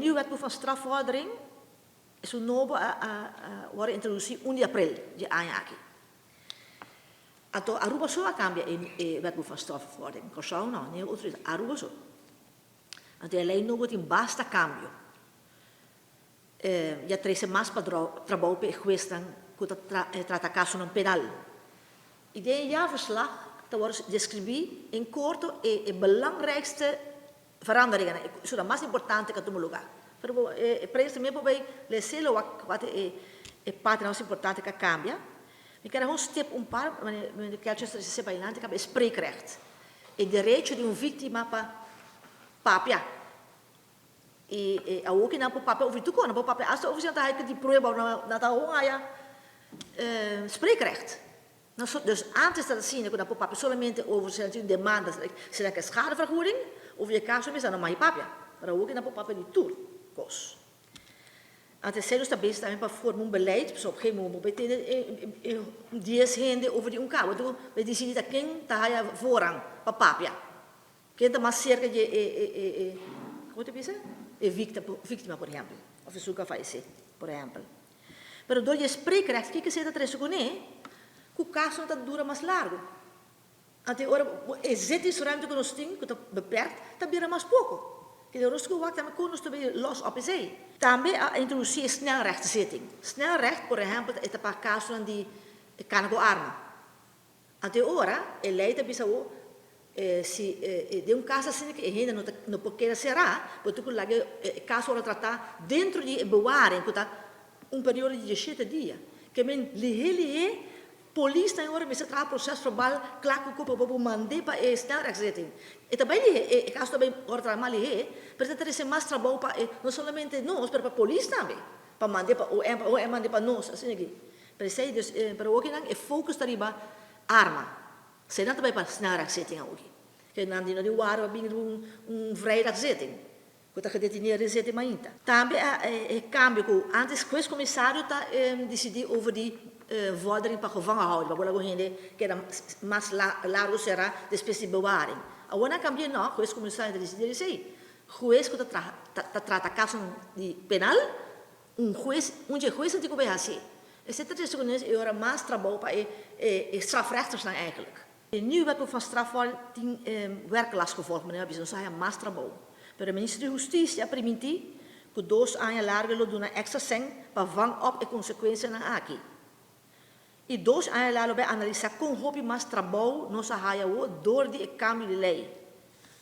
Nieuwe Wetboek van Strafvordering esun nobo a wòrdu introdusí 1 di aprel di aña aki. Anto Aruba so a kambia e Wetboek van Strafvordering. Kòrsou no, ni otro isla, Aruba so. Anto e lei nobo tin basta kambio. I a trese mas trabou pa e huesnan ku ta trata kasonan penal. I den e jaarverslag ta wòrdu deskribí en korto e belangrijkste veranderingennan, e kosnan mas importante ku a tuma lugá. Pero bo e prensa tambe por bai lese lo wak kua ta e partinan mas importante ku a kambia. Mi kere hon stip un par, mi kier just trese pa dilanti kaba e spreekrecht, e derecho di un víktima pa papia. I e awor ki nan por papia over di tur kos, nan por papia asta over si nan ta haña di prueba of nan ta hon haya spreekrecht. Dus antes ta asina ku nan por papia solamente over si nan tin un demanda, si nan ke schadevergoeding, over di e kaso mes nan no mag papia. Pero awor ki nan por papia di tur kos. Antes esei nos ta bezig tambe pa forma un beleid, pasobra op gegeven moment bo por tene dies hende over di un kaba, anto bo disidi ta ken ta haya voorrang pa papia. Ken ta mas serka di e, como ta bisa? E victima, por ehempel, of esun cu a fayece, por ehempel. Pero door di e spreekrecht, kico esey ta trece cune? Cu casonan ta dura mas largo. Anto e ora e zittingsruimte cu nos tin, cu ta beperkt, ta bira mas poco. Kende nos cu wak tambe con nos ta bay los op esey. Tambe a introduci e snelrechtszitting. Snelrecht, por ehempel, e ta pa casonan di cana cu arma. Anto e ora e lei ta bisa bo, si den un kas asina ku e hende no ta no por keda será, bo tin ku laga e kas ora tratá dentro di e bewaring ku ta un periodo di dieshete dia. Ke men lihé lihé polisnan e ora mester traha proses verbal kla ku ku pa bo por mand'é pa e snelrechtszitting. E ta bai lihé, e kas ta bai ora traha mas lihé, pero ta trese mas trabou pa e no solamente nos pero pa polis tambe, pa mand'é pa OM, pa OM mand'é pa nos, asina aki. P'esei dus pero awoki nan e focus ta riba arma. Esei nan ta bai pa snelrechtszitting awoki. Ke nan di no di wara pa bin riba un vrijdagsziting ku ta gedetineer den zitting mainta. Tambe a e cambio ku antes hues comisario ta dicidi over di vordering pa gevangen houden, pa bo laga un hende keda mas largo sera despues di bewaring. Awor nan a cambia no, hues comisario ta dicidi esei. Hues ku ta traha ta trata casonan di penal. Un hues, un dje huesnan tin ku bai hasi. Esei ta trese ku nos e ora mas trabou pa e e strafrechtersnan eigenlijk. E nieuwe wetboek van strafvordering tin werklastgevolg, manera a bisa, nos a haña mas trabou. Pero e minister di Hustisia a primintí ku dos aña largu e lo duna èkstra sèn pa vang op e konsekuensianan aki. I dos aña largu lo bai analisá kon hopi mas trabou nos a haña awor dor di e kambio di lei.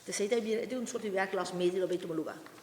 Esei ta bira, e tin un sort di werklast medio lo bai tuma lugá.